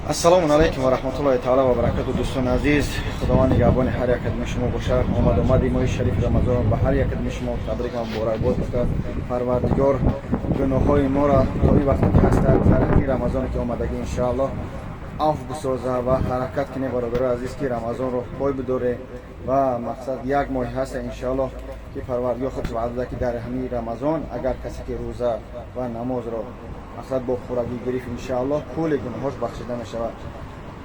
Ассалому алайкум ва раҳматуллоҳи таала ва баракату. Дӯстони азиз, Худованд нигаҳбони ҳар як кадоми шумо бошад. Омад-омади моҳи шарифи Рамазон ба ҳар як кадоми шумо табрик ва муборакбод гуфта, Парвардигор гуноҳҳои моро то ин вақте ки ҳастад, дар ҳамин Рамазоне ки омадагӣ, иншоаллоҳ, афв бисоза. Ва ҳаракат кунем, бародарои азиз, ки Рамазонро пой бидоре. Ва мақсад, як моҳе ҳаста, иншоаллоҳ, ки Парвардигор худш ваъда дада, ки дар ҳамин Рамазон агар касе ки рӯза ва намозро мақсад бо пуррагӣ гирифт, иншоаллоҳ, кулли гуноҳош бахшида мешавад.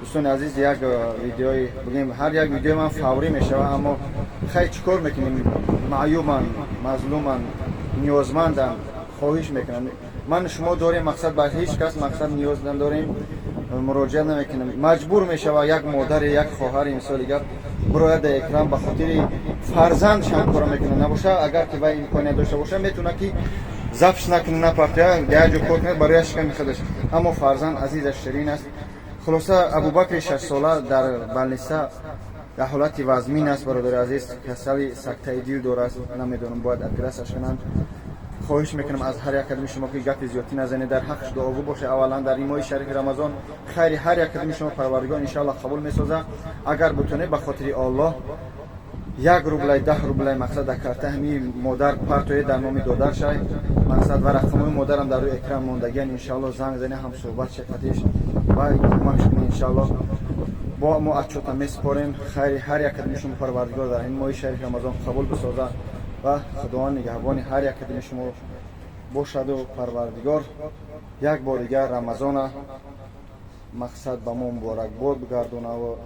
Дӯстони азиз, як видеои бигем, ҳар як видеои ман фаврӣ мешавад, аммо хай, чӣ кор мекунем? Маъюбан, мазлуман, ниёзмандам. Хоҳиш мекунам, ман шумо дорем, мақсад, ба ҳеҷ кас мақсад ниёз надорем, муроҷиат намекунем. Маҷбур мешава як модаре, як хоҳари, мисоли гап, бирояд дар экран, ба хотири фарзанд чанд кора мекунад. Набоша, агар ки вай имконият дошта боша, метавонад ки запись накунад, напартоя, як ҷо кор кунад барои шиками худаш, аммо фарзанд азизаш, ширин аст. Хулоса, Абубакри 6-сола дар больница дар ҳолати вазмин аст. Бародари азиз, касали сактаи дил дорад, намедонам, бояд оператсияш кунанд. Хоҳиш мекунам аз ҳар як кадоми шумо, ки гапи зиёдтӣ назанед, дар ҳаққаш дуогӯ бошед. Аввалан, дар ин моҳи шарифи Рамазон хайри ҳар як кадоми шумо Парвардигор, иншоаллоҳ, қабул месозад. Агар бутонед, ба хотири Оллоҳ, 1 рублай, 10 рублай, мақсад, дар карта ҳамин модар партоед, дар номи додаршай. Мақсад ва рақамҳои модарам дар рӯи экран мондагиан. Иншоаллоҳ, занг занед, ҳам суҳбат шақатиш ва кӯмакш кунед. Иншоаллоҳ, бо мо отчёта месупорем. Хайри ҳар як кадоми шумо Парвардигор дар ин моҳи шарифи Рамазон қабул бисозад ва Худованд нигаҳбони ҳар як кадоми шумо бошаду Парвардигор як бор дигар Рамазона мақсад ба мо муборакбод бигардонаву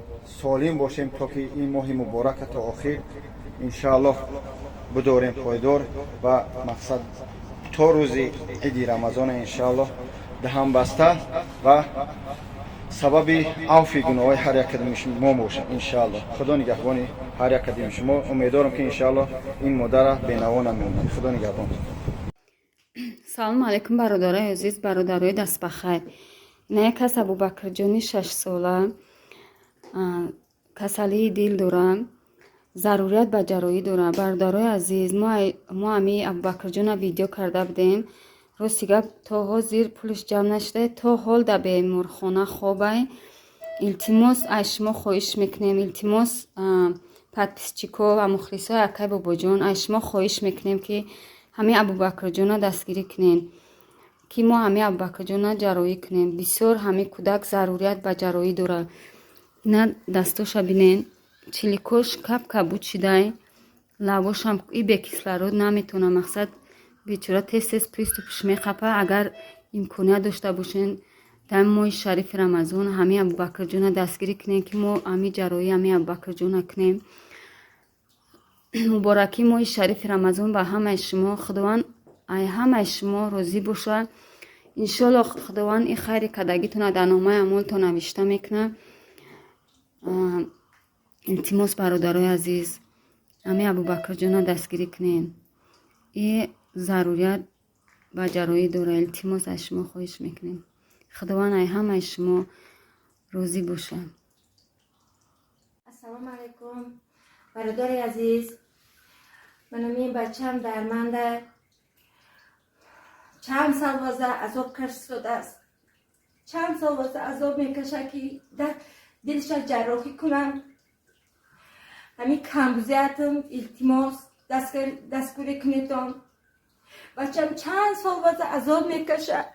солим бошем, то ки ин моҳи муборака то охир, иншоаллоҳ, бидорем пойдор ва мақсад, то рӯзи иди Рамазона, иншоаллоҳ, даҳанбаста ва сабаби авфи гуноҳҳои ҳар як кадоми шумо бошад, иншоаллоҳ. Худо нигаҳбони ҳар як кадоми шумо. Умедворам, ки, иншоаллоҳ, ин модара бенаво намемонад. Худо нигаҳбон. Салому алайкум, бародарои азиз, бародарои дастбахайр. Ина як кас, Абубакрҷони 6-сола, касалии дил дорам, зарурият ба ҷарроҳӣ дорам. Бародарои азиз, мо ами Абубакрҷона видео карда будем. Рости гап, то ҳозир пулаш ҷамъ нашуда, то ҳол дар беморхона хобай. Илтимос, аз шумо хоҳиш мекунем, илтимос, подписчико ва мухлисои акай Бобоҷон, аз шумо хоҳиш мекунем, ки ҳамин Абубакрҷона дастгирӣ кунем, ки мо ҳамин Абубакрҷона ҷарроҳӣ кунем. Бисёр ҳамин кӯдак зарурият ба ҷарроҳӣ дорад. Ина дастоша бинен, чиликош кап кабуд шидай, лабошам и бе кислород наметавона. Мақсад, бечора тез тез приступш меқапа. Агар имконият дошта бошен, дар моҳи шарифи Рамазон ҳамин Абубакрҷона дастгирӣ кунем, ки мо ҳамин ҷарроҳӣ ҳамин Абубакрҷона кунем. Муборакии моҳи шарифи Рамазон ба ҳамаи шумо. Худованд ай ҳамаи шумо розӣ бошад. Иншоалло, Худованд ин хайри кардагитона дар номаи амолтон навишта мекунад. Илтимос, бародарои азиз, ҳамин Абубакрҷона дастгирӣ кунем, и зарурият ба ҷарроҳӣ дорад. Илтимос, аз шумо хоҳиш мекунем. Худованд ай ҳамаи шумо розӣ бошад. Ассалому алайкум, бародари азиз. Манами бачам дарманда, чанд сол боза азоб кашидааст, чанд сол боза азоб мекашад, ки дилша ҷарроҳӣ кунам. Ҳамин камбузиятам, илтимос, дастгирӣ кунедон. Бачам чанд сол боза азоб мекашад,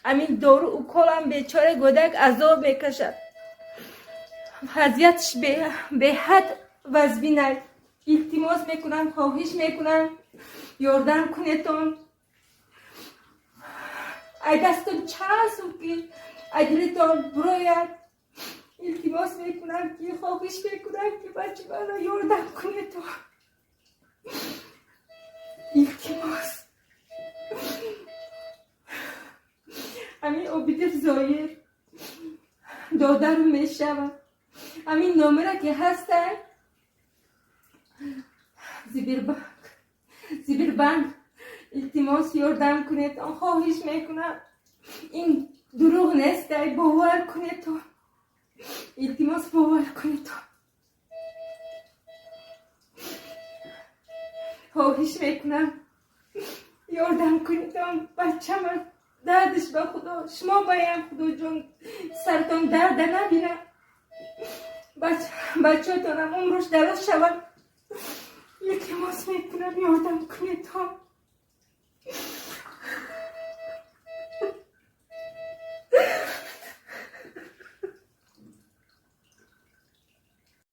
ҳамин дору уколам, бечора гӯдак азоб мекашад, вазъияташ беҳад вазбин. Илтимос мекунам, хоҳиш мекунам, ёрдам кунедон. Ай дастон чанд сум ки ай дилитон бурояд, илтимос мекунам, ки хоҳиш мекунам, ки бачи маро ёрдам кунедон, илтимос. Ҳамин Обидов Зоир додару мешавад. Ҳамин номера ки ҳастанд, Сбербанк, Сбербанк. Илтимос, ёрдам кунедон, хоҳиш мекунам. Ин дурӯғ нест, ай бовар кунедон, илтимос, бовар кунедон. Хоҳиш мекунам, ёрдам кунедон бачама. Дардиш ба Худо, шумо баям, Худоҷон, сартон дарда набина, бачаотонам умруш дароз шавад. Илтимос мекунам, ёрдам кунедон.